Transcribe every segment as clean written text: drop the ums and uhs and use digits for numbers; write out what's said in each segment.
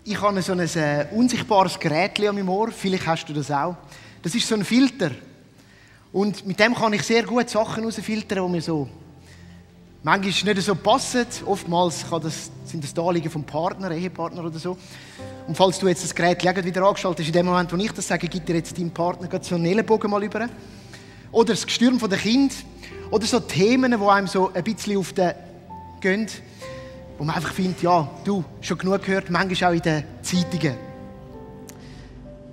Ich habe so ein unsichtbares Gerät an meinem Ohr. Vielleicht hast du das auch. Das ist so ein Filter. Und mit dem kann ich sehr gut Sachen herausfiltern, die mir so manchmal nicht so passen. Oftmals sind das Anliegen vom Partner, Ehepartner oder so. Und falls du jetzt das Gerät wieder angeschaltet hast, in dem Moment, wo ich das sage, gibt dir jetzt deinem Partner so einen Ellenbogen mal über. Oder das Gestürm der Kind. Oder so Themen, die einem so ein bisschen auf den gehen. Wo man einfach findet, ja, du, schon genug gehört, manchmal auch in den Zeitungen.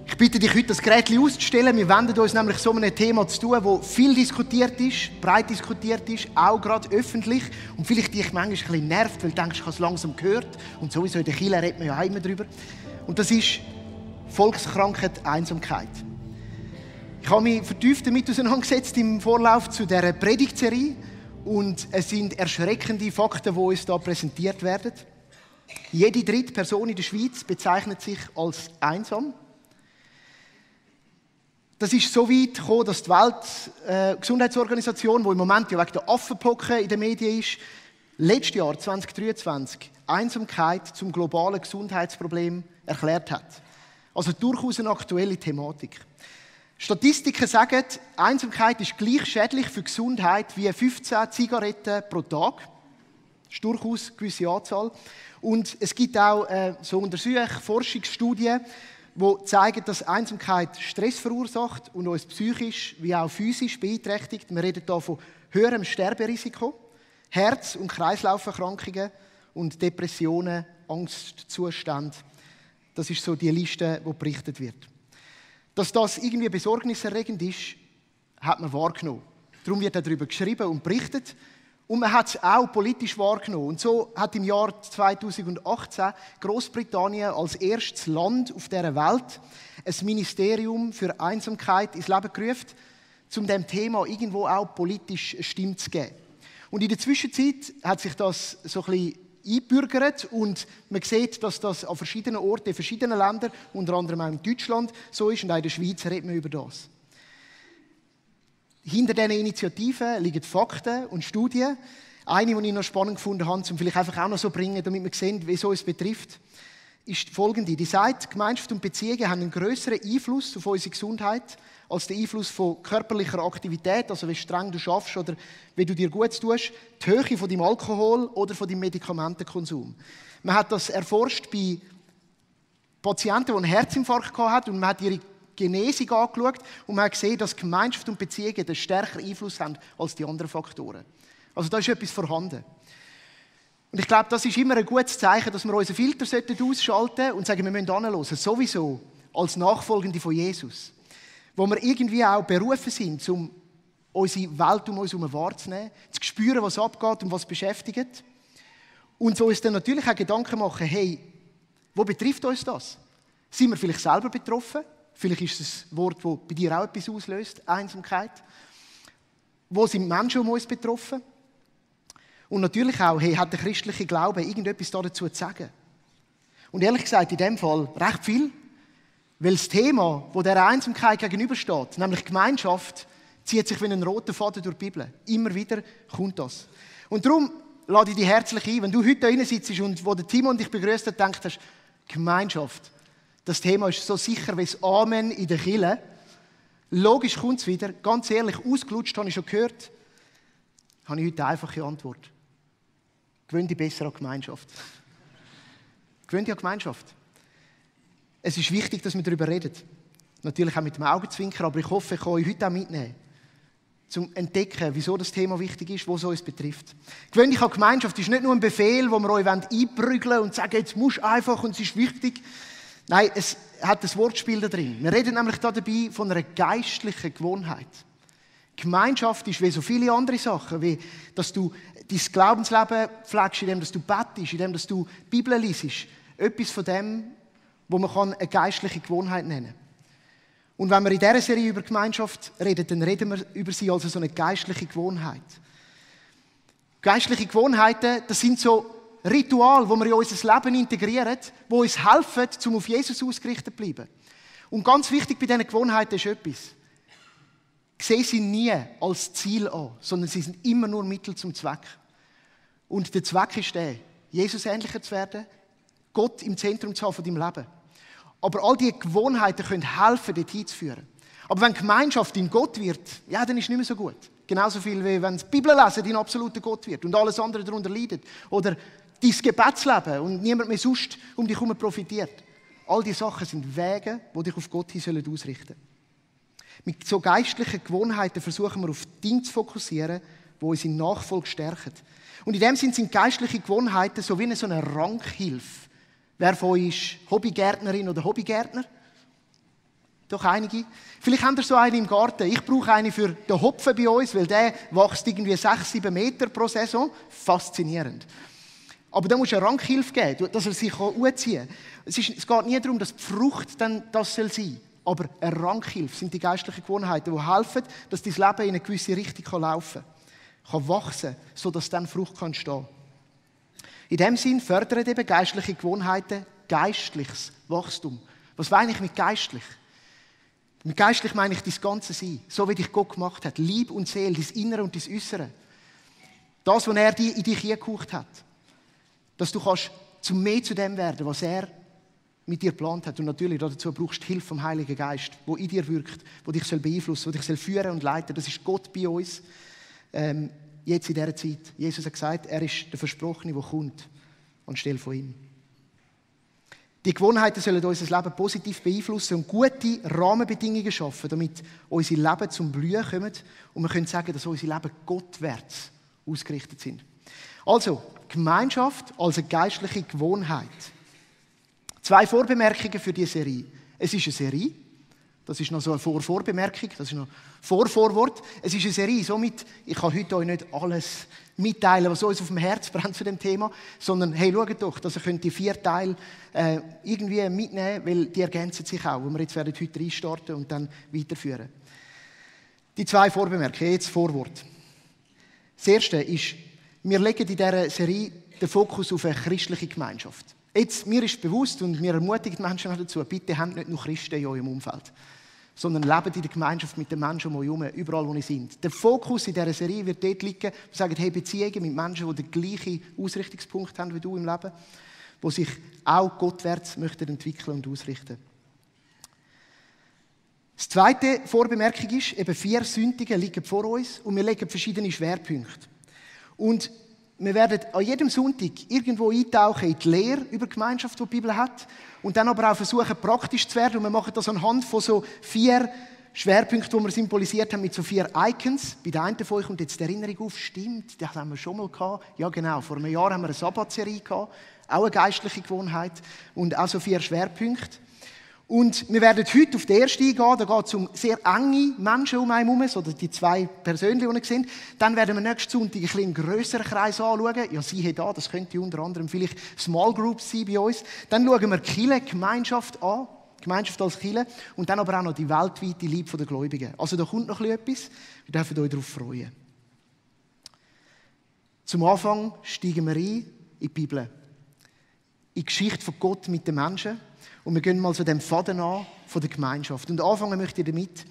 Ich bitte dich heute, das Gerät auszustellen. Wir wenden uns nämlich so einem Thema zu tun, das viel diskutiert ist, breit diskutiert ist, auch gerade öffentlich. Und vielleicht dich manchmal ein bisschen nervt, weil du denkst, ich habe es langsam gehört. Und sowieso in der Kirche redet man ja immer drüber. Und das ist Volkskrankheit, Einsamkeit. Ich habe mich vertieft damit auseinandergesetzt im Vorlauf zu dieser Predigtserie. Und es sind erschreckende Fakten, die uns hier präsentiert werden. Jede dritte Person in der Schweiz bezeichnet sich als einsam. Das ist so weit gekommen, dass die Weltgesundheitsorganisation, die im Moment ja wegen der Affenpocken in den Medien ist, letztes Jahr, 2023, Einsamkeit zum globalen Gesundheitsproblem erklärt hat. Also durchaus eine aktuelle Thematik. Statistiken sagen, Einsamkeit ist gleich schädlich für die Gesundheit wie 15 Zigaretten pro Tag. Das ist durchaus eine gewisse Anzahl. Und es gibt auch so Forschungsstudien, die zeigen, dass Einsamkeit Stress verursacht und uns psychisch wie auch physisch beeinträchtigt. Wir reden hier von höherem Sterberisiko, Herz- und Kreislauferkrankungen und Depressionen, Angstzustände. Das ist so die Liste, die berichtet wird. Dass das irgendwie besorgniserregend ist, hat man wahrgenommen. Darum wird darüber geschrieben und berichtet. Und man hat es auch politisch wahrgenommen. Und so hat im Jahr 2018 Großbritannien als erstes Land auf dieser Welt ein Ministerium für Einsamkeit ins Leben gerufen, um dem Thema irgendwo auch politisch Stimme zu geben. Und in der Zwischenzeit hat sich das so ein bisschen einbürgert und man sieht, dass das an verschiedenen Orten, in verschiedenen Ländern, unter anderem auch in Deutschland, so ist und auch in der Schweiz redet man über das. Hinter diesen Initiativen liegen Fakten und Studien. Eine, die ich noch spannend gefunden habe, um vielleicht einfach auch noch so zu bringen, damit wir sehen, wie es uns betrifft, ist folgende. Die sagt, Gemeinschaft und Beziehungen haben einen grösseren Einfluss auf unsere Gesundheit als der Einfluss von körperlicher Aktivität, also wie streng du schaffst oder wie du dir gut tust, die Höhe von deinem Alkohol oder von deinem Medikamentenkonsum. Man hat das erforscht bei Patienten, die einen Herzinfarkt hatten und man hat ihre Genesung angeschaut und man hat gesehen, dass Gemeinschaft und Beziehungen einen stärkeren Einfluss haben als die anderen Faktoren. Also da ist etwas vorhanden. Und ich glaube, das ist immer ein gutes Zeichen, dass wir unseren Filter ausschalten sollten und sagen, wir müssen hinhören, sowieso als Nachfolgende von Jesus. Wo wir irgendwie auch berufen sind, um unsere Welt um uns herum wahrzunehmen, zu spüren, was abgeht und was beschäftigt. Und so uns dann natürlich auch Gedanken machen, hey, wo betrifft uns das? Sind wir vielleicht selber betroffen? Vielleicht ist es ein Wort, das bei dir auch etwas auslöst, Einsamkeit. Wo sind Menschen um uns betroffen? Und natürlich auch, hey, hat der christliche Glaube irgendetwas dazu zu sagen? Und ehrlich gesagt, in dem Fall recht viel. Weil das Thema, das dieser Einsamkeit gegenübersteht, nämlich Gemeinschaft, zieht sich wie ein roter Faden durch die Bibel. Immer wieder kommt das. Und darum lade ich dich herzlich ein, wenn du heute da drin sitzt und wo der Timon dich begrüßt hat, denkst hast, Gemeinschaft, das Thema ist so sicher wie das Amen in der Kirche. Logisch kommt es wieder. Ganz ehrlich, ausgelutscht habe ich schon gehört. Habe ich heute eine einfache Antwort. Gewöhn dich besser an Gemeinschaft. Gewöhn dich an Gemeinschaft. Es ist wichtig, dass wir darüber reden. Natürlich auch mit dem Augenzwinkern, aber ich hoffe, ich kann euch heute auch mitnehmen, um zu entdecken, wieso das Thema wichtig ist, wo es uns betrifft. Gewöhn dich an Gemeinschaft ist nicht nur ein Befehl, wo wir euch einprügeln wollen und sagen, jetzt musst du einfach und es ist wichtig. Nein, es hat ein Wortspiel da drin. Wir reden nämlich da dabei von einer geistlichen Gewohnheit. Gemeinschaft ist wie so viele andere Sachen, wie dass du dein Glaubensleben pflegst, indem du betest, indem du die Bibel liest. Etwas von dem, wo man eine geistliche Gewohnheit nennen kann. Und wenn wir in dieser Serie über Gemeinschaft reden, dann reden wir über sie als so eine geistliche Gewohnheit. Geistliche Gewohnheiten, das sind so Rituale, die wir in unser Leben integrieren, die uns helfen, um auf Jesus ausgerichtet zu bleiben. Und ganz wichtig bei diesen Gewohnheiten ist etwas. Sehe sie nie als Ziel an, sondern sie sind immer nur Mittel zum Zweck. Und der Zweck ist der, Jesus ähnlicher zu werden, Gott im Zentrum zu haben von deinem Leben. Aber all diese Gewohnheiten können helfen, dorthin zu führen. Aber wenn Gemeinschaft in Gott wird, ja, dann ist es nicht mehr so gut. Genauso viel, wie wenn das Bibellesen dein absoluter Gott wird und alles andere darunter leidet. Oder dein Gebetsleben und niemand mehr sonst um dich herum profitiert. All diese Sachen sind Wege, die dich auf Gott hin ausrichten sollen. Mit so geistlichen Gewohnheiten versuchen wir auf Dinge zu fokussieren, die uns in Nachfolge stärken. Und in dem Sinne sind geistliche Gewohnheiten so wie so eine Rankhilfe. Wer von euch ist Hobbygärtnerin oder Hobbygärtner? Doch einige. Vielleicht habt ihr so eine im Garten. Ich brauche eine für den Hopfen bei uns, weil der wächst irgendwie 6-7 Meter pro Saison. Faszinierend. Aber da musst du eine Rankhilfe geben, dass er sich anziehen kann. Es geht nie darum, dass die Frucht dann das sein soll. Aber eine Rankhilfe sind die geistlichen Gewohnheiten, die helfen, dass dein Leben in eine gewisse Richtung laufen kann wachsen, sodass dann Frucht entstehen kann. In dem Sinn fördern eben geistliche Gewohnheiten geistliches Wachstum. Was meine ich mit geistlich? Mit geistlich meine ich dein ganze Sein, so wie dich Gott gemacht hat. Lieb und Seele, dein Innere und dein Äußere. Das, was er in dich hineingehaucht hat. Dass du kannst mehr zu dem werden, was er mit dir geplant hat. Und natürlich dazu brauchst du die Hilfe vom Heiligen Geist, der in dir wirkt, der dich beeinflussen soll, der dich führen und leiten soll. Das ist Gott bei uns, jetzt in dieser Zeit. Jesus hat gesagt, er ist der Versprochene, der kommt, anstelle von ihm. Die Gewohnheiten sollen unser Leben positiv beeinflussen und gute Rahmenbedingungen schaffen, damit unsere Leben zum Blühen kommen und wir können sagen, dass unsere Leben gottwärts ausgerichtet sind. Also, Gemeinschaft als eine geistliche Gewohnheit. 2 Vorbemerkungen für diese Serie. Es ist eine Serie. Das ist noch so eine Vorbemerkung. Das ist noch Vorwort. Es ist eine Serie. Somit, ich kann heute euch nicht alles mitteilen, was uns auf dem Herz brennt zu dem Thema, sondern hey, schaut doch, dass ihr könnt die 4 Teile irgendwie mitnehmen, weil die ergänzen sich auch, wo wir jetzt werden heute reinstarten und dann weiterführen. Die 2 Vorbemerkungen, jetzt Vorwort. Das erste ist, wir legen in dieser Serie den Fokus auf eine christliche Gemeinschaft. Jetzt, mir ist bewusst und wir ermutigen die Menschen auch dazu, bitte habt nicht nur Christen in eurem Umfeld, sondern lebt in der Gemeinschaft mit den Menschen um euch herum, überall, wo ihr seid. Der Fokus in dieser Serie wird dort liegen, wir sagen, hey, Beziehungen mit Menschen, die den gleichen Ausrichtungspunkt haben wie du im Leben, die sich auch gottwärts möchten entwickeln und ausrichten. Das zweite Vorbemerkung ist, eben 4 Sündigen liegen vor uns und wir legen verschiedene Schwerpunkte. Und wir werden an jedem Sonntag irgendwo eintauchen in die Lehre über die Gemeinschaft, die die Bibel hat. Und dann aber auch versuchen, praktisch zu werden. Und wir machen das anhand von so 4 Schwerpunkten, die wir symbolisiert haben, mit so 4 Icons. Bei der einen von euch kommt jetzt die Erinnerung auf, stimmt, das haben wir schon mal gehabt. Ja genau, vor einem Jahr haben wir eine Sabbatserie gehabt. Auch eine geistliche Gewohnheit. Und auch so 4 Schwerpunkte. Und wir werden heute auf den ersten eingehen, da geht es um sehr enge Menschen um einen herum, so die 2 Persönchen, die sind. Dann werden wir nächsten Sonntag ein bisschen grösseren Kreis anschauen. Ja, siehe da, das könnte unter anderem vielleicht Small Groups sein bei uns. Dann schauen wir die Kirche, Gemeinschaft an, Gemeinschaft als Kirche. Und dann aber auch noch die weltweite Liebe der Gläubigen. Also da kommt noch ein bisschen etwas, wir dürfen euch darauf freuen. Zum Anfang steigen wir ein in die Bibel. In die Geschichte von Gott mit den Menschen. Und wir gehen mal so dem Faden an von der Gemeinschaft. Und anfangen möchte ich damit,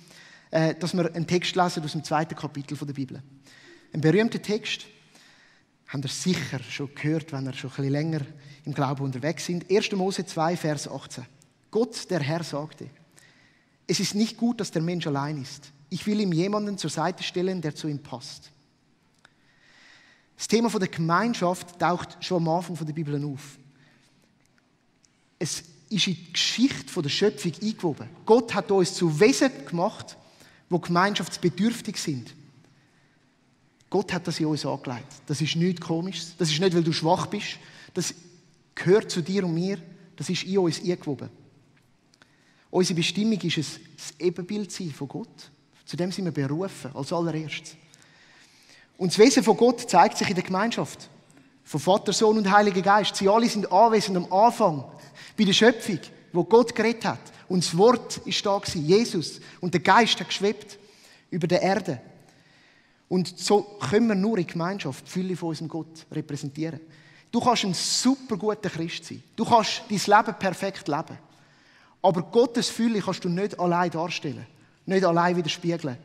dass wir einen Text lesen aus dem 2. Kapitel der Bibel. Ein berühmter Text, habt ihr sicher schon gehört, wenn ihr schon ein bisschen länger im Glauben unterwegs sind. 1. Mose 2, Vers 18. Gott, der Herr, sagte, es ist nicht gut, dass der Mensch allein ist. Ich will ihm jemanden zur Seite stellen, der zu ihm passt. Das Thema von der Gemeinschaft taucht schon am Anfang der Bibel auf. Es ist in die Geschichte der Schöpfung eingewoben. Gott hat uns zu Wesen gemacht, die gemeinschaftsbedürftig sind. Gott hat das in uns angelegt. Das ist nichts Komisches. Das ist nicht, weil du schwach bist. Das gehört zu dir und mir. Das ist in uns eingewoben. Unsere Bestimmung ist es, das Ebenbild zu sein von Gott. Zu dem sind wir berufen, als allererstes. Und das Wesen von Gott zeigt sich in der Gemeinschaft. Von Vater, Sohn und Heiliger Geist. Sie alle sind anwesend am Anfang. Bei der Schöpfung, wo Gott geredet hat. Und das Wort ist da gewesen, Jesus. Und der Geist hat geschwebt über der Erde. Und so können wir nur in Gemeinschaft die Fülle von unserem Gott repräsentieren. Du kannst ein super guter Christ sein. Du kannst dein Leben perfekt leben. Aber Gottes Fülle kannst du nicht allein darstellen. Nicht allein widerspiegeln.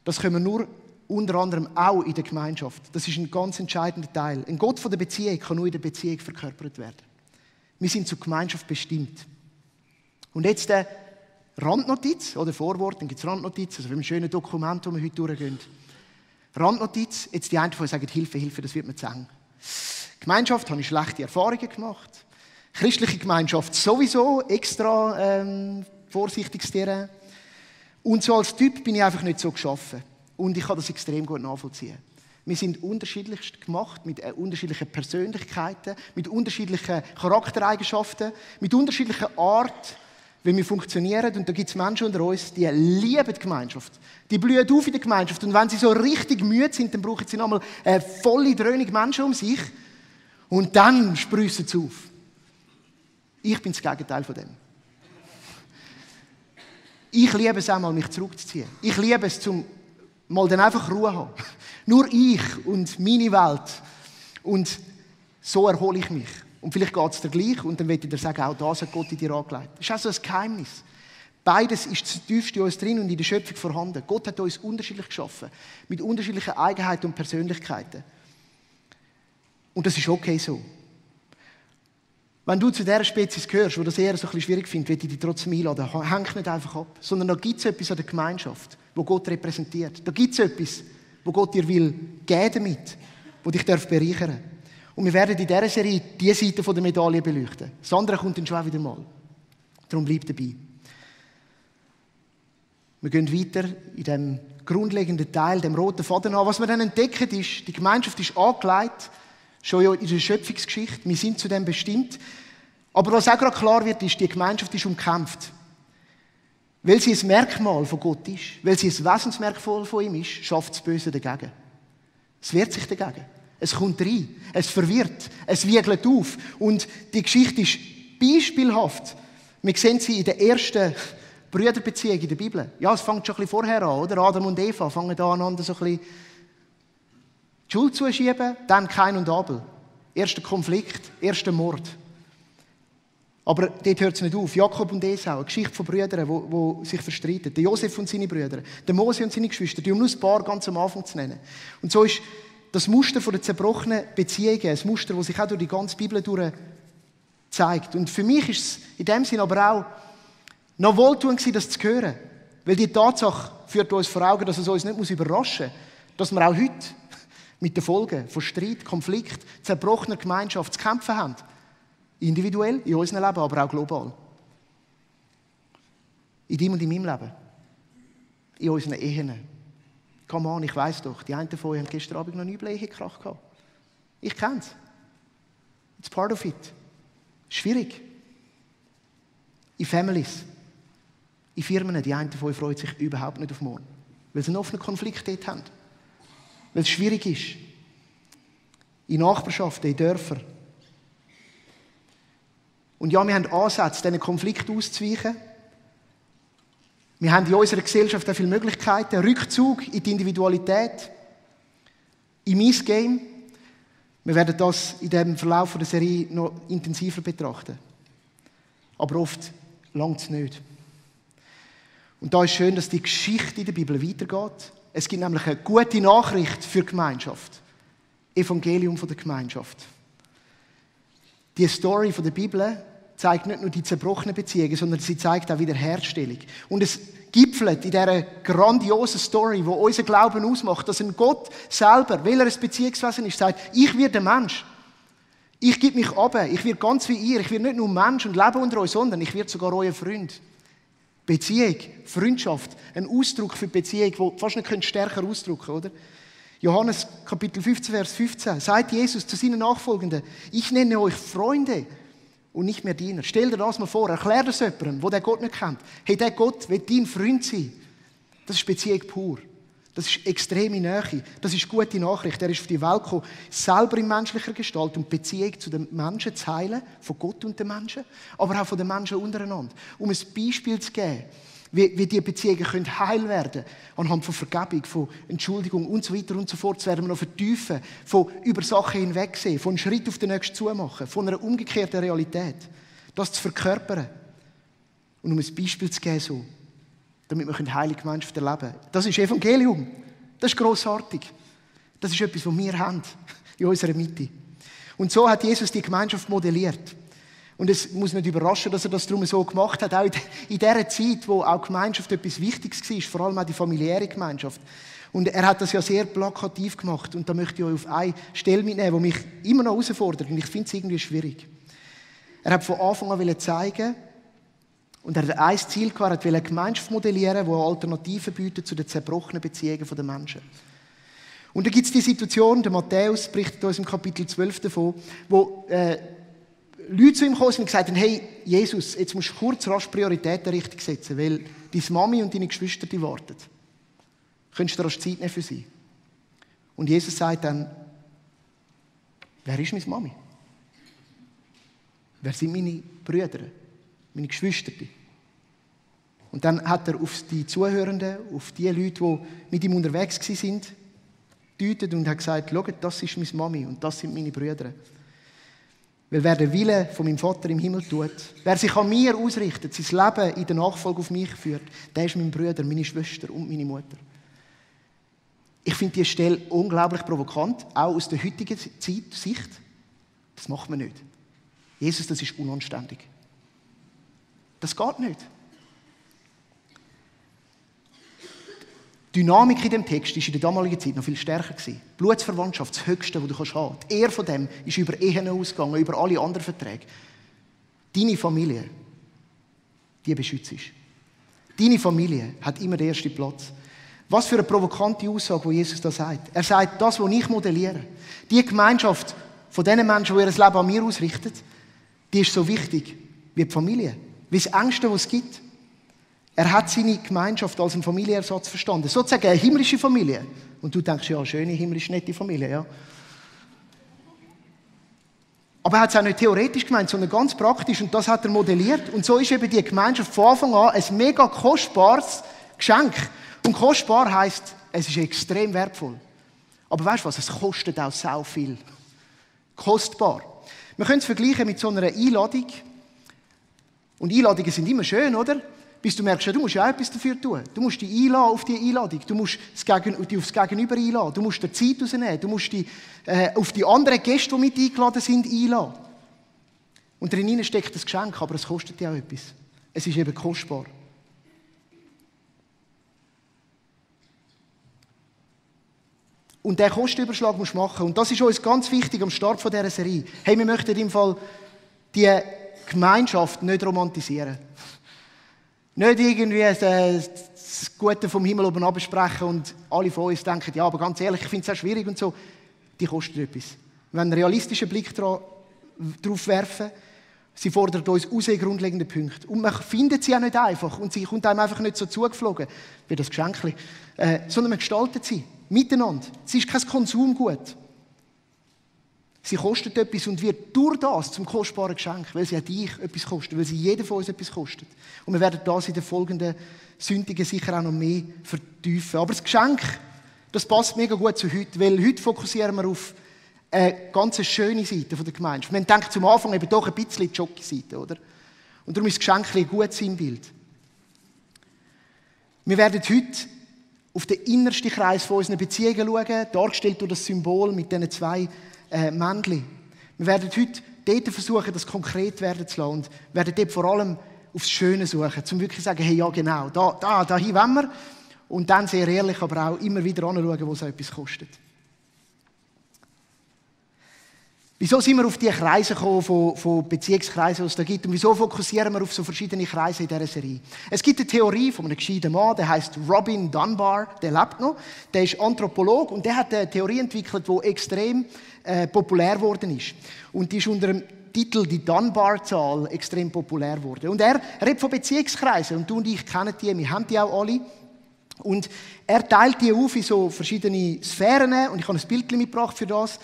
Das können wir nur unter anderem auch in der Gemeinschaft. Das ist ein ganz entscheidender Teil. Ein Gott von der Beziehung kann nur in der Beziehung verkörpert werden. Wir sind zur Gemeinschaft bestimmt. Und jetzt der Randnotiz, oder Vorwort, dann gibt es Randnotiz, also für ein schönes Dokument, das wir heute durchgehen. Randnotiz, jetzt die einen von euch sagen, Hilfe, das wird mir zu eng. Gemeinschaft habe ich schlechte Erfahrungen gemacht. Christliche Gemeinschaft sowieso, extra vorsichtig zu dir. Und so als Typ bin ich einfach nicht so geschaffen. Und ich kann das extrem gut nachvollziehen. Wir sind unterschiedlichst gemacht, mit unterschiedlichen Persönlichkeiten, mit unterschiedlichen Charaktereigenschaften, mit unterschiedlicher Art, wie wir funktionieren. Und da gibt es Menschen unter uns, die lieben die Gemeinschaft. Die blühen auf in der Gemeinschaft. Und wenn sie so richtig müde sind, dann brauchen sie nochmal eine volle Dröhnung Menschen um sich. Und dann sprießen sie auf. Ich bin das Gegenteil von dem. Ich liebe es einmal, mich zurückzuziehen. Ich liebe es, mal dann einfach Ruhe zu haben. Nur ich und meine Welt. Und so erhole ich mich. Und vielleicht geht es dir gleich und dann will ich dir sagen, auch das hat Gott in dir angelegt. Das ist auch so ein Geheimnis. Beides ist zutiefst in uns drin und in der Schöpfung vorhanden. Gott hat uns unterschiedlich geschaffen. Mit unterschiedlichen Eigenheiten und Persönlichkeiten. Und das ist okay so. Wenn du zu dieser Spezies gehörst, die das eher so ein bisschen schwierig findet, will ich dich trotzdem einladen. Häng nicht einfach ab. Sondern da gibt es etwas an der Gemeinschaft, wo Gott repräsentiert. Da gibt es etwas, wo Gott dir will geben damit, wo dich bereichern darf. Und wir werden in dieser Serie diese Seite der Medaille beleuchten. Das andere kommt dann schon auch wieder mal. Darum bleib dabei. Wir gehen weiter in dem grundlegenden Teil, dem roten Faden an. Was wir dann entdecken ist, die Gemeinschaft ist angelegt, schon in der Schöpfungsgeschichte. Wir sind zu dem bestimmt. Aber was auch gerade klar wird, ist, die Gemeinschaft ist umkämpft. Weil sie ein Merkmal von Gott ist, weil sie ein Wesensmerkmal von ihm ist, schafft das Böse dagegen. Es wehrt sich dagegen. Es kommt rein. Es verwirrt. Es wiegelt auf. Und die Geschichte ist beispielhaft. Wir sehen sie in der ersten Brüderbeziehung in der Bibel. Ja, es fängt schon ein bisschen vorher an, oder? Adam und Eva fangen da aneinander so ein bisschen die Schuld zuschieben, dann Kain und Abel. Erster Konflikt, erster Mord. Aber dort hört es nicht auf. Jakob und Esau, eine Geschichte von Brüdern, die sich verstreiten. Der Josef und seine Brüder, der Mose und seine Geschwister, um nur ein paar ganz am Anfang zu nennen. Und so ist das Muster von der zerbrochenen Beziehungen, ein Muster, das sich auch durch die ganze Bibel durch zeigt. Und für mich ist es in dem Sinn aber auch noch wohltuend gewesen, das zu hören. Weil die Tatsache führt uns vor Augen, dass es uns nicht überraschen muss, dass wir auch heute mit den Folgen von Streit, Konflikt, zerbrochener Gemeinschaft zu kämpfen haben. Individuell, in unserem Leben, aber auch global. In deinem und in meinem Leben. In unseren Ehen. Come on, ich weiss doch, die einen von euch haben gestern Abend noch nie einen Ehekrach gehabt. Ich kenne es. It's part of it. Schwierig. In Families. In Firmen, die einen von euch freuen sich überhaupt nicht auf morgen. Weil sie einen offenen Konflikt dort haben. Weil es schwierig ist. In Nachbarschaften, in Dörfern. Und ja, wir haben Ansätze, diesen Konflikt auszuweichen. Wir haben in unserer Gesellschaft auch viele Möglichkeiten. Rückzug in die Individualität. In mein Game. Wir werden das in dem Verlauf der Serie noch intensiver betrachten. Aber oft langt es nicht. Und da ist schön, dass die Geschichte in der Bibel weitergeht. Es gibt nämlich eine gute Nachricht für die Gemeinschaft. Evangelium von der Gemeinschaft. Die Story von der Bibel zeigt nicht nur die zerbrochenen Beziehungen, sondern sie zeigt auch Wiederherstellung. Und es gipfelt in dieser grandiosen Story, wo unser Glauben ausmacht, dass ein Gott selber, weil er ein Beziehungswesen ist, sagt, ich werde Mensch. Ich gebe mich ab, ich werde ganz wie ihr. Ich werde nicht nur Mensch und lebe unter euch, sondern ich werde sogar euer Freund. Beziehung, Freundschaft, ein Ausdruck für Beziehung, den fast nicht stärker ausdrücken können, oder? Johannes Kapitel 15, Vers 15. Sagt Jesus zu seinen Nachfolgenden, ich nenne euch Freunde und nicht mehr Diener. Stell dir das mal vor, erklär das jemandem, der den Gott nicht kennt. Hey, der Gott will dein Freund sein. Das ist Beziehung pur. Das ist extreme Nähe. Das ist gute Nachricht. Er ist auf die Welt gekommen, selber in menschlicher Gestalt, um die Beziehung zu den Menschen zu heilen, von Gott und den Menschen, aber auch von den Menschen untereinander. Um ein Beispiel zu geben, wie diese Beziehungen heil werden können, anhand von Vergebung, von Entschuldigung und so weiter und so fort. Das werden wir noch vertiefen, von über Sachen hinwegsehen, von einem Schritt auf den nächsten zumachen, von einer umgekehrten Realität. Das zu verkörpern und um ein Beispiel zu geben, so, damit wir heilige Gemeinschaft erleben können. Das ist Evangelium. Das ist grossartig. Das ist etwas, was wir haben in unserer Mitte. Und so hat Jesus die Gemeinschaft modelliert. Und es muss nicht überraschen, dass er das darum so gemacht hat. Auch in dieser Zeit, wo auch Gemeinschaft etwas Wichtiges war, vor allem auch die familiäre Gemeinschaft. Und er hat das ja sehr plakativ gemacht. Und da möchte ich euch auf eine Stelle mitnehmen, die mich immer noch herausfordert. Und ich finde es irgendwie schwierig. Er hat von Anfang an zeigen, und er hat ein Ziel gehabt, er wollte eine Gemeinschaft modellieren, die Alternativen bietet zu den zerbrochenen Beziehungen der Menschen. Und da gibt es die Situation, der Matthäus berichtet uns im Kapitel 12 davon, wo Leute zu ihm gekommen sind und gesagt haben, hey, Jesus, jetzt musst du kurz rasch Prioritäten richtig setzen, weil deine Mami und deine Geschwister, die warten. Könntest du rasch Zeit nehmen für sie? Und Jesus sagt dann, wer ist meine Mami? Wer sind meine Brüder, meine Geschwister? Und dann hat er auf die Zuhörenden, auf die Leute, die mit ihm unterwegs waren, gedeutet und hat gesagt, schaut, das ist meine Mami und das sind meine Brüder. Weil wer den Willen von meinem Vater im Himmel tut, wer sich an mir ausrichtet, sein Leben in der Nachfolge auf mich führt, der ist mein Bruder, meine Schwester und meine Mutter. Ich finde diese Stelle unglaublich provokant, auch aus der heutigen Sicht. Das macht man nicht. Jesus, das ist unanständig. Das geht nicht. Die Dynamik in dem Text war in der damaligen Zeit noch viel stärker. Blutsverwandtschaft, das Höchste, das du haben kannst. Die Ehre von dem ist über Ehen ausgegangen, über alle anderen Verträge. Deine Familie, die beschützt ist. Deine Familie hat immer den ersten Platz. Was für eine provokante Aussage, die Jesus da sagt. Er sagt, das, was ich modelliere, die Gemeinschaft von den Menschen, die ihr Leben an mir ausrichten, die ist so wichtig wie die Familie. Wie das Engste, was es gibt. Er hat seine Gemeinschaft als einen Familienersatz verstanden. Sozusagen eine himmlische Familie. Und du denkst, ja, schöne, himmlisch nette Familie, ja. Aber er hat es auch nicht theoretisch gemeint, sondern ganz praktisch. Und das hat er modelliert. Und so ist eben die Gemeinschaft von Anfang an ein mega kostbares Geschenk. Und kostbar heisst, es ist extrem wertvoll. Aber weißt du was? Es kostet auch sau viel. Kostbar. Wir können es vergleichen mit so einer Einladung. Und Einladungen sind immer schön, oder? Bis du merkst, ja, du musst ja etwas dafür tun. Du musst dich einladen auf die Einladung. Du musst dich aufs Gegenüber einladen. Du musst dir Zeit rausnehmen. Du musst dich auf die anderen Gäste, die mit eingeladen sind, einladen. Und darin steckt das Geschenk, aber es kostet ja auch etwas. Es ist eben kostbar. Und diesen Kostenüberschlag musst du machen. Und das ist uns ganz wichtig am Start dieser Serie. Hey, wir möchten im Fall die Gemeinschaft nicht romantisieren. Nicht irgendwie das Gute vom Himmel oben absprechen und alle von uns denken, ja, aber ganz ehrlich, ich finde es auch schwierig und so. Die kostet etwas. Wir wollen einen realistischen Blick drauf werfen. Sie fordert uns aus in grundlegenden Punkten. Und man findet sie auch nicht einfach. Und sie kommt einem einfach nicht so zugeflogen, wie das Geschenkchen. Sondern man gestaltet sie miteinander. Sie ist kein Konsumgut. Sie kostet etwas und wird durch das zum kostbaren Geschenk, weil sie auch dich etwas kostet, weil sie jeden von uns etwas kostet. Und wir werden das in den folgenden Sündigen sicher auch noch mehr vertiefen. Aber das Geschenk, das passt mega gut zu heute, weil heute fokussieren wir auf eine ganz schöne Seite der Gemeinschaft. Man denkt zum Anfang eben doch ein bisschen die Jockey-Seite, oder? Und darum ist das Geschenk ein gutes Sinnbild. Wir werden heute auf den innersten Kreis von unseren Beziehungen schauen, dargestellt durch das Symbol mit diesen zwei Männchen. Wir werden heute dort versuchen, das konkret werden zu lassen und werden dort vor allem aufs Schöne suchen, um wirklich zu sagen, hey, ja genau, da hin wollen wir. Und dann sehr ehrlich, aber auch immer wieder anschauen, wo es etwas kostet. Wieso sind wir auf diese Kreise gekommen, von Beziehungskreisen, die es da gibt? Und wieso fokussieren wir auf so verschiedene Kreise in dieser Serie? Es gibt eine Theorie von einem gescheiten Mann, der heißt Robin Dunbar, der lebt noch. Der ist Anthropologe und der hat eine Theorie entwickelt, die extrem populär geworden ist. Und die ist unter dem Titel «Die Dunbar-Zahl» extrem populär geworden. Und er redet von Beziehungskreisen. Und du und ich kennen die, wir haben die auch alle. Und er teilt die auf in so verschiedene Sphären. Und ich habe ein Bild mitgebracht für das,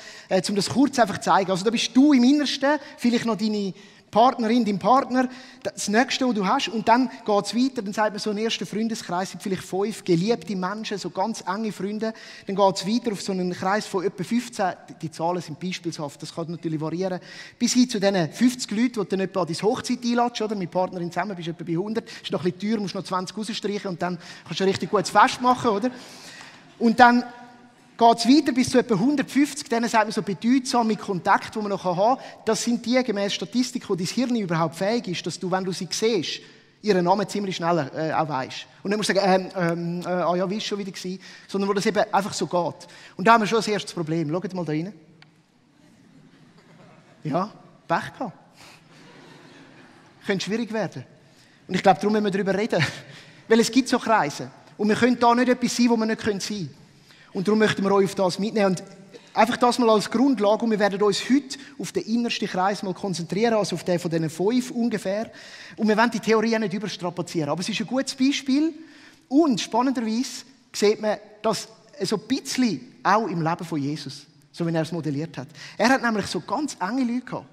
um das kurz einfach zu zeigen. Also da bist du im Innersten, vielleicht noch deine Partnerin, dein Partner, das Nächste, was du hast. Und dann geht es weiter, dann sagt man so einen ersten Freundeskreis, sind vielleicht 5 geliebte Menschen, so ganz enge Freunde. Dann geht es weiter auf so einen Kreis von etwa 15, die Zahlen sind beispielshaft, das kann natürlich variieren, bis hin zu diesen 50 Leuten, die du dann etwa an deine Hochzeit einladest, oder? Mit Partnerin zusammen bist du etwa bei 100, ist noch ein bisschen teuer, musst noch 20 rausstreichen und dann kannst du ein richtig gutes Fest machen, oder? Und dann geht es weiter bis zu etwa 150, denen sagt man so bedeutsame Kontakte, die man noch haben kann. Das sind die, gemäß Statistik, wo dein Hirn überhaupt fähig ist, dass du, wenn du sie siehst, ihren Namen ziemlich schnell auch weisst. Und nicht musst du sagen, ja, wie ist schon wieder gewesen, sondern wo das eben einfach so geht. Und da haben wir schon das erste Problem. Schaut mal da rein. Ja, Pech gehabt. Könnte schwierig werden. Und ich glaube, darum müssen wir darüber reden. Weil es gibt so Kreise. Und wir können da nicht etwas sein, wo wir nicht sein können. Und darum möchten wir euch auf das mitnehmen. Und einfach das mal als Grundlage. Und wir werden uns heute auf den innersten Kreis mal konzentrieren, also auf den von diesen 5 ungefähr. Und wir wollen die Theorie nicht überstrapazieren. Aber es ist ein gutes Beispiel. Und spannenderweise sieht man, dass so ein bisschen auch im Leben von Jesus, so wie er es modelliert hat. Er hat nämlich so ganz enge Leute gehabt.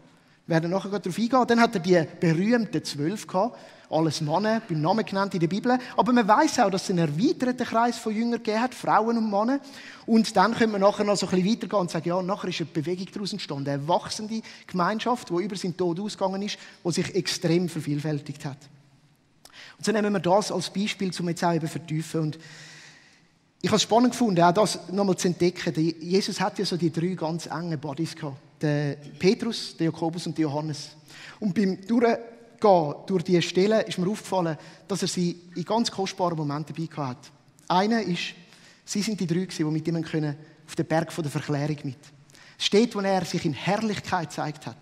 Wir werden nachher darauf eingehen. Dann hat er die berühmten 12 gehabt. Alles Männer, beim Namen genannt in der Bibel. Aber man weiß auch, dass es einen erweiterten Kreis von Jüngern gegeben hat, Frauen und Männer. Und dann können wir nachher noch so ein bisschen weitergehen und sagen, ja, nachher ist eine Bewegung daraus entstanden. Eine wachsende Gemeinschaft, die über seinen Tod ausgegangen ist, die sich extrem vervielfältigt hat. Und so nehmen wir das als Beispiel, um jetzt auch eben vertiefen. Und ich habe es spannend gefunden, auch das nochmal zu entdecken. Jesus hat ja so die 3 ganz engen Buddies gehabt. Der Petrus, der Jakobus und der Johannes. Und beim Durchgehen durch diese Stelle ist mir aufgefallen, dass er sie in ganz kostbaren Momenten dabei hatte. Einer ist, sie sind die 3 die mit ihm können auf den Berg der Verklärung mit. Es steht, wo er sich in Herrlichkeit gezeigt hat.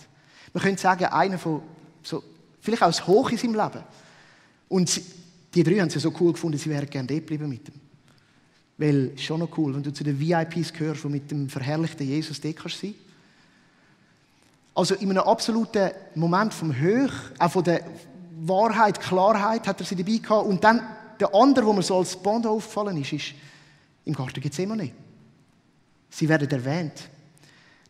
Man könnte sagen, einer von, so, vielleicht auch das Hoch in seinem Leben. Und die 3 haben es ja so cool gefunden, sie wären gerne dort geblieben mit ihm. Weil, es ist schon noch cool, wenn du zu den VIPs gehörst, die mit dem verherrlichten Jesus dort sein kannst. Also in einem absoluten Moment vom Höch, auch von der Wahrheit, Klarheit, hat er sie dabei gehabt. Und dann der andere, wo mir so als Bond aufgefallen ist im Garten Gethsemane. Sie werden erwähnt,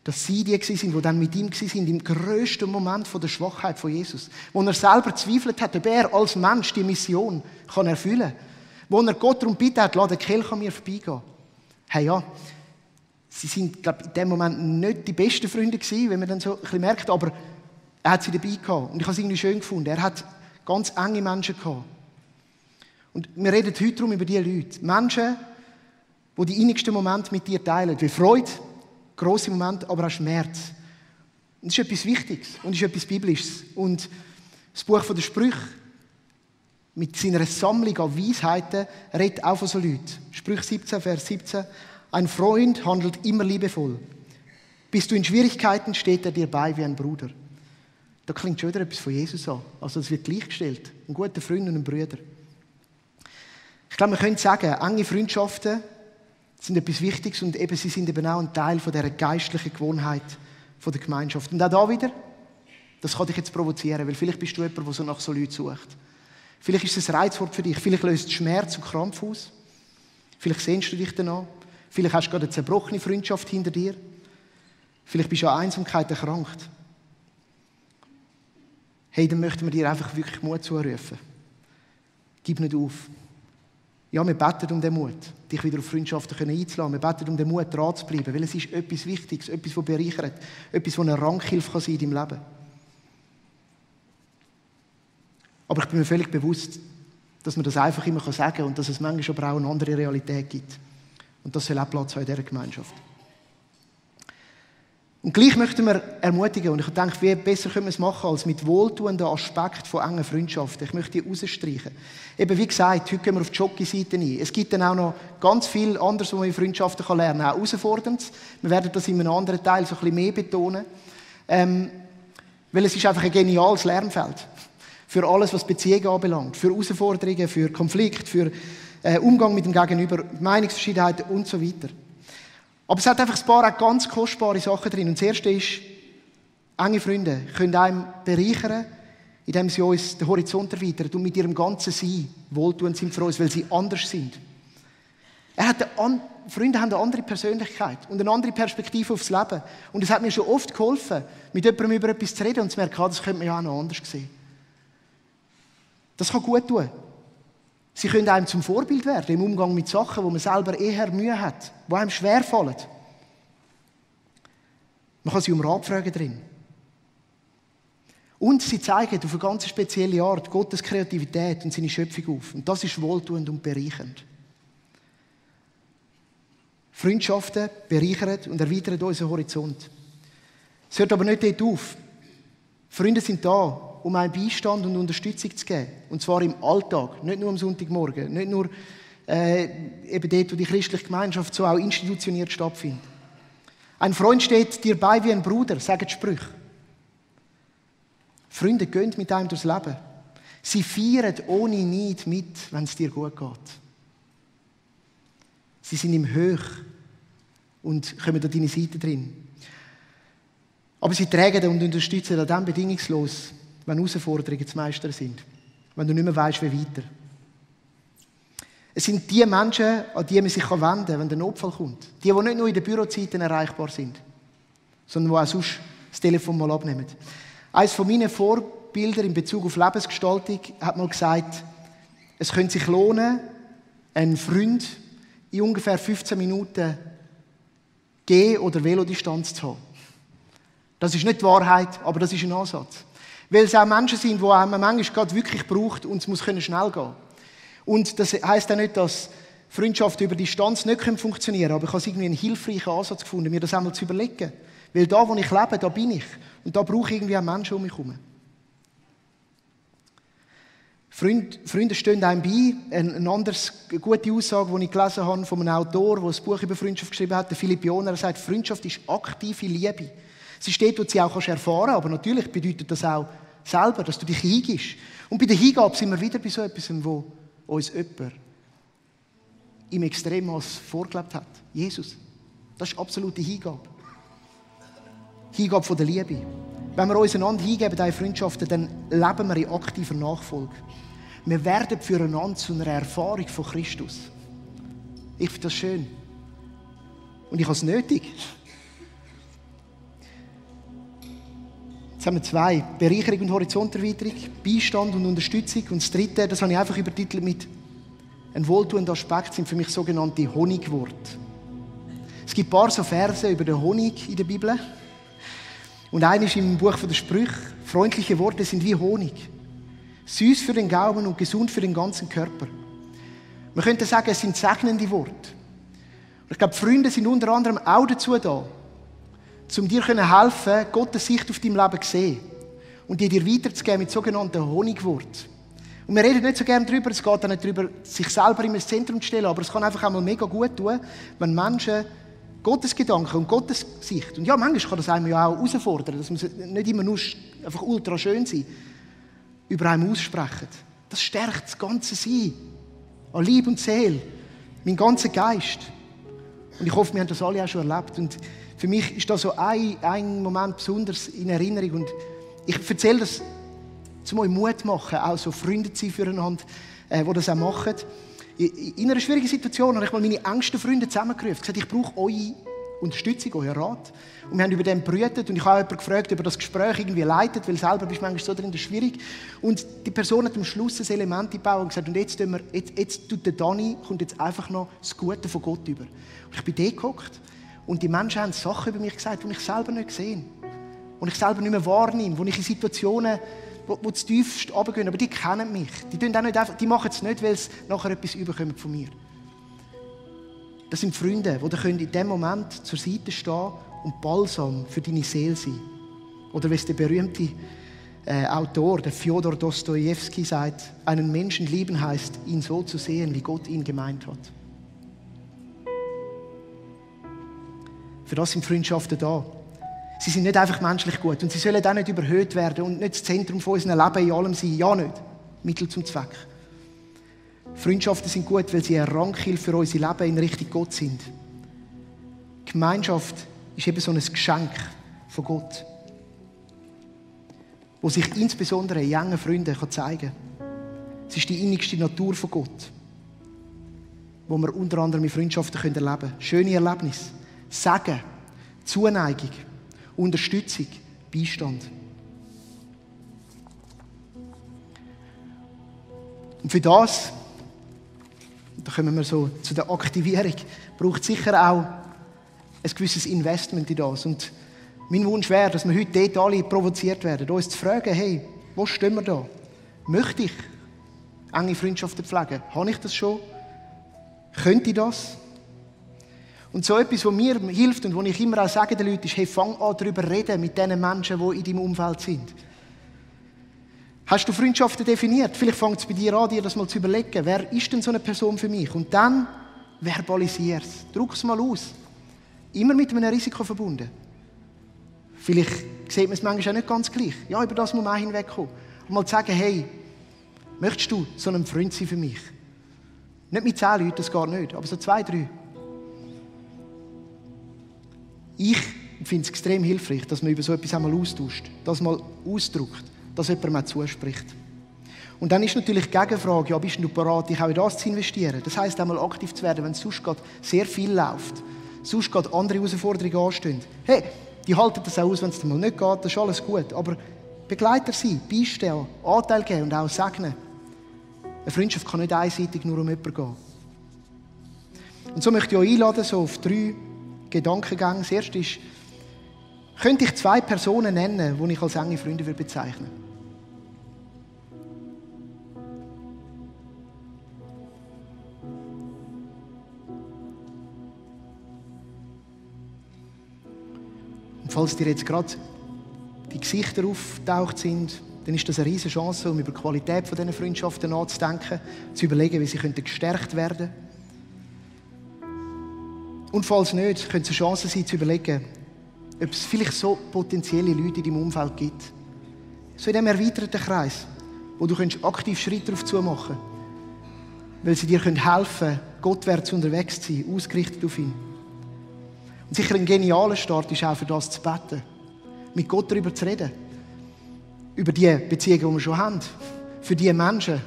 dass sie die waren, die dann mit ihm waren, im grössten Moment der Schwachheit von Jesus. Wo er selber zweifelt hat, ob er als Mensch die Mission kann erfüllen kann. Wo er Gott darum bittet hat, lass den Kelch an mir vorbeigehen. Hey ja, sie sind, glaube ich, in dem Moment nicht die besten Freunde gewesen, wenn man dann so ein bisschen merkt, aber er hat sie dabei gehabt. Und ich habe es irgendwie schön gefunden. Er hat ganz enge Menschen gehabt. Und wir reden heute darum über diese Leute. Menschen, die die innigsten Momente mit dir teilen. Wie Freude, grosse Momente, aber auch Schmerz. Und das ist etwas Wichtiges und ist etwas Biblisches. Und das Buch der Sprüche mit seiner Sammlung an Weisheiten redet auch von so Leuten. Sprüche 17, Vers 17. Ein Freund handelt immer liebevoll. Bist du in Schwierigkeiten, steht er dir bei wie ein Bruder. Da klingt schon wieder etwas von Jesus an. Also es wird gleichgestellt. Ein guter Freund und ein Bruder. Ich glaube, man könnte sagen, enge Freundschaften sind etwas Wichtiges und eben sie sind eben auch ein Teil von dieser geistlichen Gewohnheit von der Gemeinschaft. Und auch da wieder, das kann dich jetzt provozieren, weil vielleicht bist du jemand, der so nach so Leuten sucht. Vielleicht ist es ein Reizwort für dich. Vielleicht löst es Schmerz und Krampf aus. Vielleicht sehnst du dich danach. Vielleicht hast du gerade eine zerbrochene Freundschaft hinter dir. Vielleicht bist du an Einsamkeit erkrankt. Hey, dann möchten wir dir einfach wirklich Mut zurufen. Gib nicht auf. Ja, wir beten um den Mut, dich wieder auf Freundschaften einzulassen. Wir beten um den Mut, dran zu bleiben, weil es ist etwas Wichtiges, etwas, das bereichert, etwas, das eine Rankhilfe sein kann in deinem Leben. Aber ich bin mir völlig bewusst, dass man das einfach immer sagen kann und dass es manchmal aber auch eine andere Realität gibt. Und das soll auch Platz haben in dieser Gemeinschaft. Und gleich möchten wir ermutigen, und ich denke, wie besser können wir es machen, als mit wohltuenden Aspekten von engen Freundschaften. Ich möchte die rausstreichen. Eben wie gesagt, heute gehen wir auf die Jockey-Seite ein. Es gibt dann auch noch ganz viel anderes, was man in Freundschaften lernen kann, auch herausforderndes. Wir werden das in einem anderen Teil so ein bisschen mehr betonen. Weil es ist einfach ein geniales Lernfeld. Für alles, was Beziehungen anbelangt. Für Herausforderungen, für Konflikte, für Umgang mit dem Gegenüber, Meinungsverschiedenheiten und so weiter. Aber es hat einfach ein paar auch ganz kostbare Sachen drin. Und das Erste ist, enge Freunde können einem bereichern, indem sie uns den Horizont erweitern und mit ihrem ganzen Sein wohltuend sind für uns, weil sie anders sind. Freunde haben eine andere Persönlichkeit und eine andere Perspektive aufs Leben. Und es hat mir schon oft geholfen, mit jemandem über etwas zu reden und zu merken, das könnte man ja auch noch anders sehen. Das kann gut tun. Sie können einem zum Vorbild werden im Umgang mit Sachen, wo man selber eher Mühe hat, die einem schwerfallen. Man kann sie um Rat fragen drin. Und sie zeigen auf eine ganz spezielle Art Gottes Kreativität und seine Schöpfung auf. Und das ist wohltuend und bereichernd. Freundschaften bereichern und erweitern unseren Horizont. Es hört aber nicht dort auf. Freunde sind da, um einen Beistand und Unterstützung zu geben. Und zwar im Alltag, nicht nur am Sonntagmorgen, nicht nur eben dort, wo die christliche Gemeinschaft so auch institutioniert stattfindet. Ein Freund steht dir bei wie ein Bruder, sagen die Sprüche. Freunde gehen mit einem durchs Leben. Sie feiern ohne Neid mit, wenn es dir gut geht. Sie sind im Höch und kommen an deine Seite drin. Aber sie tragen und unterstützen an dem bedingungslos, wenn Herausforderungen zu meistern sind. Wenn du nicht mehr weisst, wie weiter. Es sind die Menschen, an die man sich wenden kann, wenn der Notfall kommt. Die nicht nur in den Bürozeiten erreichbar sind, sondern die auch sonst das Telefon mal abnehmen. Eines von meinen Vorbildern in Bezug auf Lebensgestaltung hat mal gesagt, es könnte sich lohnen, einen Freund in ungefähr 15 Minuten Geh- oder Velodistanz zu haben. Das ist nicht die Wahrheit, aber das ist ein Ansatz. Weil es auch Menschen sind, die man manchmal gerade wirklich braucht und es muss schnell gehen können. Und das heisst auch nicht, dass Freundschaft über Distanz nicht funktionieren können, aber ich habe irgendwie einen hilfreichen Ansatz gefunden, mir das einmal zu überlegen. Weil da, wo ich lebe, da bin ich. Und da brauche ich irgendwie auch Menschen um mich herum. Freunde stehen einem bei. Eine andere gute Aussage, die ich gelesen habe von einem Autor, der ein Buch über Freundschaft geschrieben hat, der Philipp Joner, sagt, Freundschaft ist aktive Liebe. Sie steht, wo du sie auch erfahren kannst, aber natürlich bedeutet das auch selber, dass du dich hingibst. Und bei der Hingabe sind wir wieder bei so etwas, wo uns jemand im Extremmaß vorgelebt hat. Jesus. Das ist absolute Hingabe. Hingabe von der Liebe. Wenn wir uns einander hingeben, diese Freundschaften, dann leben wir in aktiver Nachfolge. Wir werden füreinander zu einer Erfahrung von Christus. Ich finde das schön. Und ich habe es nötig. Jetzt haben wir 2. Bereicherung und Horizonterweiterung, Beistand und Unterstützung. Und das 3., das habe ich einfach übertitelt mit ein wohltuender Aspekt, sind für mich sogenannte Honigworte. Es gibt ein paar so Verse über den Honig in der Bibel. Und einer ist im Buch der Sprüche, freundliche Worte sind wie Honig. Süß für den Gaumen und gesund für den ganzen Körper. Man könnte sagen, es sind segnende Worte. Und ich glaube, Freunde sind unter anderem auch dazu da, um dir helfen können, Gottes Sicht auf dein Leben zu sehen. Und die dir weiterzugeben mit sogenannten Honigworten. Und wir reden nicht so gerne darüber, es geht auch nicht darüber, sich selber immer ins Zentrum zu stellen, aber es kann einfach auch mal mega gut tun, wenn Menschen Gottes Gedanken und Gottes Sicht, und ja, manchmal kann das einem ja auch herausfordern, das muss nicht immer nur einfach ultra schön sein, über einem aussprechen. Das stärkt das ganze Sein, an Liebe und Seele, meinen ganzen Geist. Und ich hoffe, wir haben das alle auch schon erlebt. Und für mich ist da so ein Moment besonders in Erinnerung. Und ich erzähle das, um euch Mut zu machen, auch so Freunde zu sein füreinander, die das auch machen. In einer schwierigen Situation habe ich mal meine engsten Freunde zusammengerufen und gesagt, ich brauche eure Unterstützung, euren Rat. Und wir haben über den gebrütet und ich habe jemanden gefragt, ob er das Gespräch irgendwie leitet, weil selber bist du manchmal so drin, das ist schwierig. Und die Person hat am Schluss ein Element gebaut und gesagt, und jetzt tut der Dani, kommt jetzt einfach noch das Gute von Gott über. Und ich bin dort gehockt und die Menschen haben Sachen über mich gesagt, die ich selber nicht gesehen, die ich selber nicht mehr wahrnehme, wo ich in Situationen, die zu tiefst runtergehen, aber die kennen mich. Die machen es nicht, weil sie nachher etwas überkommen von mir. Das sind Freunde, die in diesem Moment zur Seite stehen und Balsam für deine Seele sein. Oder wie es der berühmte Autor, der Fjodor Dostojewski, sagt, einen Menschen lieben heißt, ihn so zu sehen, wie Gott ihn gemeint hat. Für das sind Freundschaften da. Sie sind nicht einfach menschlich gut und sie sollen auch nicht überhöht werden und nicht das Zentrum von unserem Leben in allem sein. Ja, nicht. Mittel zum Zweck. Freundschaften sind gut, weil sie eine Rankhilfe für unser Leben in Richtung Gott sind. Gemeinschaft ist eben so ein Geschenk von Gott, wo sich insbesondere in engen Freunden zeigen kann. Es ist die innigste Natur von Gott, wo wir unter anderem in Freundschaften erleben können. Schöne Erlebnisse, Segen, Zuneigung, Unterstützung, Beistand. Und für das, da kommen wir so zu der Aktivierung, braucht sicher auch ein gewisses Investment in das. Und mein Wunsch wäre, dass wir heute dort alle provoziert werden, uns zu fragen, hey, wo stehen wir da? Möchte ich enge Freundschaften pflegen? Habe ich das schon? Könnte ich das? Und so etwas, was mir hilft und was ich immer auch sage den Leuten, ist, hey, fang an, darüber reden mit den Menschen, die in deinem Umfeld sind. Hast du Freundschaften definiert? Vielleicht fängt es bei dir an, dir das mal zu überlegen. Wer ist denn so eine Person für mich? Und dann verbalisier es. Druck es mal aus. Immer mit einem Risiko verbunden. Vielleicht sieht man es manchmal auch nicht ganz gleich. Ja, über das muss man auch hinwegkommen. Und mal sagen, hey, möchtest du so ein Freund sein für mich? Nicht mit 10 Leuten, das geht nicht, aber so 2, 3. Ich finde es extrem hilfreich, dass man über so etwas einmal austauscht, das mal ausdrückt, dass jemand mal zuspricht. Und dann ist natürlich die Gegenfrage, ja, bist du bereit, dich auch in das zu investieren? Das heisst, einmal aktiv zu werden, wenn es sonst gerade sehr viel läuft, sonst gerade andere Herausforderungen anstehen. Hey, die halten das auch aus, wenn es mal nicht geht, das ist alles gut. Aber Begleiter sein, beistehen, Anteil geben und auch segnen. Eine Freundschaft kann nicht einseitig nur um jemanden gehen. Und so möchte ich euch einladen, so auf 3 Gedankengänge. Das erste ist, könnte ich 2 Personen nennen, die ich als enge Freunde bezeichnen würde? Und falls dir jetzt gerade die Gesichter auftaucht sind, dann ist das eine riesige Chance, um über die Qualität von diesen Freundschaften nachzudenken, zu überlegen, wie sie gestärkt werden könnten. Und falls nicht, könnte es eine Chance sein, zu überlegen, ob es vielleicht so potenzielle Leute in deinem Umfeld gibt. So in diesem erweiterten Kreis, wo du aktiv Schritte darauf zu machen, weil sie dir helfen können, gottwärts unterwegs zu sein, ausgerichtet auf ihn. Und sicher ein genialer Start ist auch für das zu beten, mit Gott darüber zu reden. Über die Beziehungen, die wir schon haben. Für diese Menschen.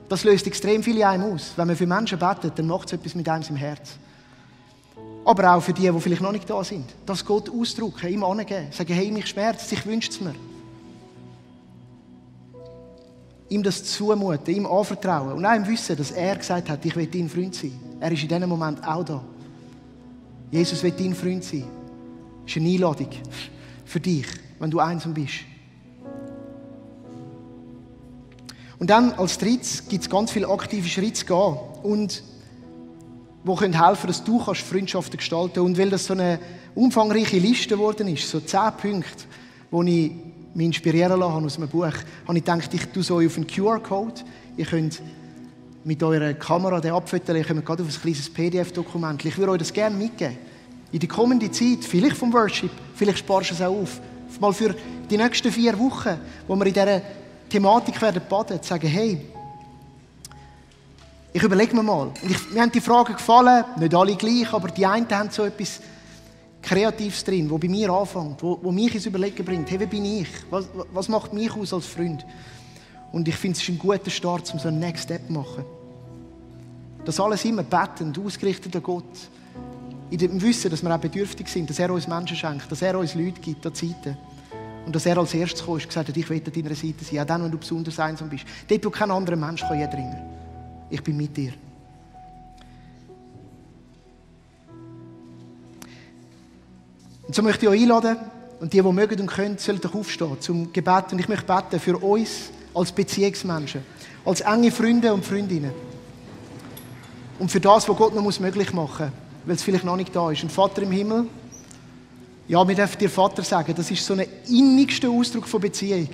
Das löst extrem viel in einem aus. Wenn man für Menschen betet, dann macht es etwas mit einem im Herz. Aber auch für die vielleicht noch nicht da sind. Das Gott ausdrücken, ihm angeben. Sagen, hey, mich schmerzt, ich wünsche es mir. Ihm das zumuten, ihm anvertrauen. Und auch ihm wissen, dass er gesagt hat, ich will dein Freund sein. Er ist in diesem Moment auch da. Jesus will dein Freund sein. Das ist eine Einladung für dich, wenn du einsam bist. Und dann als drittes gibt es ganz viele aktive Schritte zu gehen und die können helfen, dass du Freundschaften gestalten kannst. Und weil das so eine umfangreiche Liste geworden ist, so 10 Punkte, die ich mich inspirieren lassen habe aus einem Buch, habe ich gedacht, ich tue so auf einen QR-Code. Ihr könnt mit eurer Kamera den abfotografieren, ihr kommt gerade auf ein kleines PDF-Dokument. Ich würde euch das gerne mitgeben. In der kommenden Zeit, vielleicht vom Worship, vielleicht sparst du es auch auf. Mal für die nächsten 4 Wochen, wo wir in dieser Thematik werden baden, sagen, hey, ich überlege mir mal. Und mir haben die Fragen gefallen, nicht alle gleich, aber die einen haben so etwas Kreatives drin, wo bei mir anfängt, wo mich ins Überlegen bringt. Hey, wer bin ich? Was macht mich aus als Freund? Und ich finde, es ist ein guter Start, um so einen Next Step zu machen. Das alles immer bettend, ausgerichtet an Gott. In dem Wissen, dass wir auch bedürftig sind, dass er uns Menschen schenkt, dass er uns Leute gibt an Zeiten. Und dass er als erstes kam und gesagt hat, ich will an deiner Seite sein, auch dann, wenn du besonders einsam bist. Dort, wo kein anderer Mensch kann eindringen kann. Ich bin mit dir. Und so möchte ich euch einladen, und die mögen und können, sollen doch aufstehen zum Gebet. Und ich möchte beten für uns als Beziehungsmenschen, als enge Freunde und Freundinnen. Und für das, was Gott noch möglich machen muss, weil es vielleicht noch nicht da ist. Ein Vater im Himmel, ja, wir dürfen dir Vater sagen, das ist so ein innigster Ausdruck von Beziehung.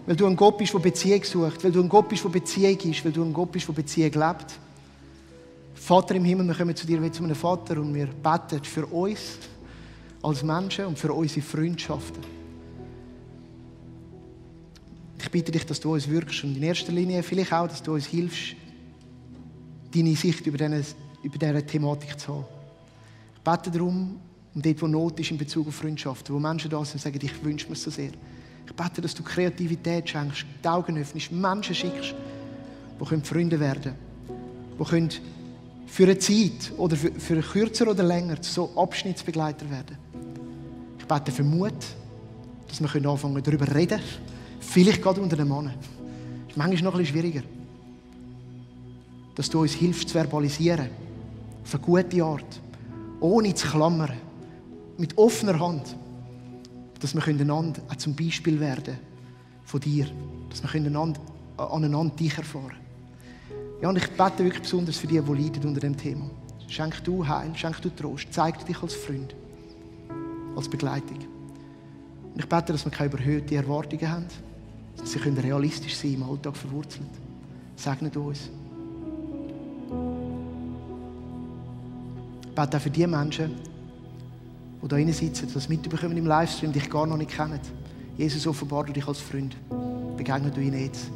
Weil du ein Gott bist, der Beziehung sucht, weil du ein Gott bist, der Beziehung ist, weil du ein Gott bist, der Beziehung lebt. Vater im Himmel, wir kommen zu dir wie zu einem Vater und wir beten für uns als Menschen und für unsere Freundschaften. Ich bitte dich, dass du uns wirkst und in erster Linie vielleicht auch, dass du uns hilfst, deine Sicht über diese Thematik zu haben. Ich bete darum, dort, wo Not ist in Bezug auf Freundschaften, wo Menschen da sind und sagen, ich wünsche mir so sehr. Ich bete, dass du Kreativität schenkst, die Augen öffnest, Menschen schickst, die Freunde werden können, die können für eine Zeit oder für kürzer oder länger so Abschnittsbegleiter werden. Ich bete für Mut, dass wir anfangen darüber zu reden, vielleicht gerade unter den Männern. Das ist manchmal noch ein bisschen schwieriger. Dass du uns hilfst zu verbalisieren, auf eine gute Art, ohne zu klammern, mit offener Hand, dass wir einander auch zum Beispiel werden von dir, dass wir aneinander dich erfahren. Ja, und ich bete wirklich besonders für die leiden unter dem Thema. Schenk du Heil, schenk du Trost, zeig dich als Freund, als Begleitung. Und ich bete, dass wir keine überhöhten Erwartungen haben. Sie können realistisch sein, im Alltag verwurzelt. Segnet uns. Ich bete auch für die Menschen, die da drinnen sitzen, die das mitbekommen im Livestream, dich gar noch nicht kennen. Jesus, offenbar du dich als Freund. Begegne du ihnen jetzt.